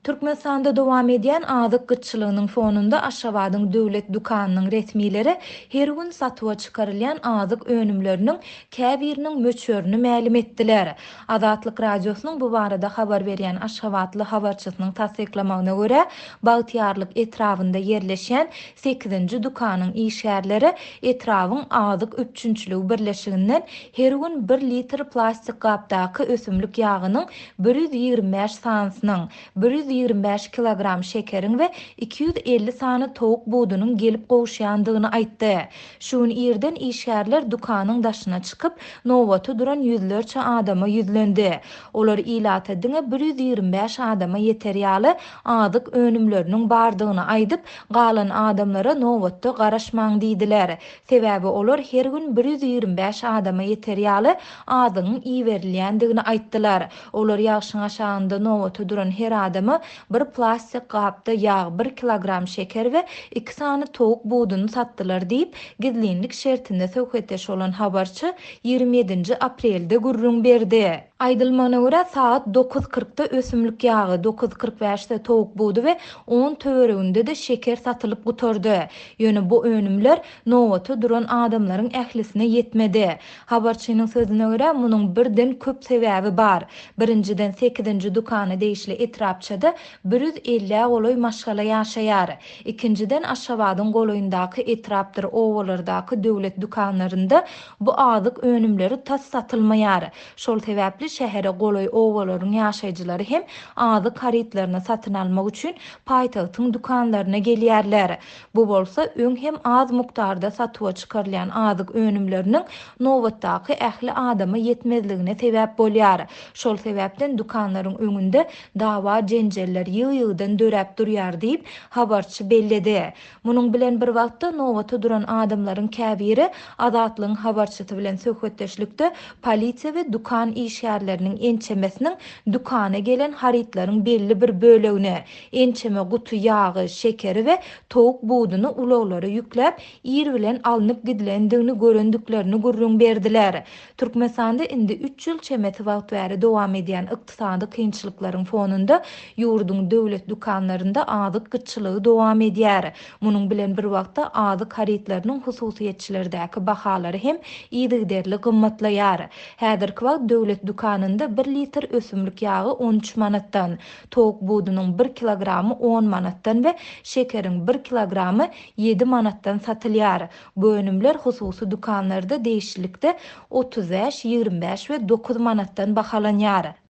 Türkmenistanda dowam edýän azyk gytçylygynyň fonunda Aşgabadyň döwlet dükanynyň resmileri her gün satuwa çykarylýan azyk önümleriniň käbiriniň möçberini mälim etdiler. Azatlyk Radiosynyň bu barada habar berýän aşgabatly habarçysynyň tassyklamagyna görä, Bagtyýarlyk etrabynda ýerleşýän sekizinji dükanyň işgärleri etrabyň azyk üpjünçiligi birleşiginden her gün bir litr plastik gapdaky ösümlik ýagynyň 125 sanysynyň, 125 kilogram şekeriň we 250 sany towuk budunyň gelip gowuşýandygyny aýtdy. Şu gün irden işgärler dükanyň daşyna çykyp, nobata duran ýüzlerçe adama ýüzlendi. Olar ilata diňe 125 adama ýeter ýaly azyk önümleriniň bardygyny aýdyp, galan adamlara nobatda garaşmaň diýdiler. Sebäbi olar her gün 125 adama ýeter ýaly azygyň iberilýändigini aýtdylar. Olar ýagşyň aşagynda nobata duran her adama bir plastik gapda ýag, bir kilogram şeker we iki sany towuk buduny satdylar diýip, gizlinlik şertinde söhbetdeş bolan habarçy 27-nji aprelde gürrüň berdi. Aýdylmagyna görä, sagat dokuz kyrkda ösümlik ýagy, dokuz 45-de towuk budy we on töwereginde-de şeker satylyp gutardy. Ýöne bu önümler nobata duran adamlaryň ählisine ýetmedi. Habarçynyň sözüne görä, munuň birden köp sebäbi bar. Birinjiden, sekizinji dükana degişli etrapçada bir ýüz ellä golaý maşgala ýaşaýar. Ikinjiden, Aşgabadyň golaýyndaky etrapdyr obalardaky döwlet dükanlarynda bu azyk önümleri tas satylmaýar. Şol sebäpli şähere golaý obalaryň ýaşaýjylary hem azyk harytlaryny satyn almak üçin paýtagtyň dükanlaryna gelýärler. Bu bolsa öň hem az mukdarda satuwa çykarylýan azyk önümleriniň nobatdaky ähli adama ýetmezligine sebäp bolýar. Şol sebäpden dükanlaryň öňünde dawa-jenjeller ýygy-ýygydan döräp durýar diýip, habarçy belledi. Munuň bilen bir wagtda, nobata duran adamlaryň käbiri Azatlygyň habarçysy bilen söhbetdeşlikde polisiýa we dükan işgärleriniň ençemesiniň dükana gelen harytlaryň belli bir bölegini, ençeme guty ýagy, şekeri we towuk buduny ulaglara ýükläp, ir bilen alnyp gidilendigini görendiklerini gürrüň berdiler. Türkmenistanda indi üç ýyl çemesi wagt bäri dowam edýän ykdysady kynçylyklaryň fonunda ýurduň döwlet dükanlarynda azyk gytçylygy dowam edýär. Munuň bilen bir wagtda azyk harytlarynyň hususyýetçilerdäki bahalary hem yzygiderli gymmatlaýar. Häzirki wagt döwlet dükanynda bir litr ösümlik ýagy 13 manatdan, towuk budunyň bir kilogramy on manatdan we şekeriň bir kilogramy ýedi manatdan satylýar. Bu önümler hususy dükanlarda degişlilikde 35, 25 we dokuz manatdan bahalanýar.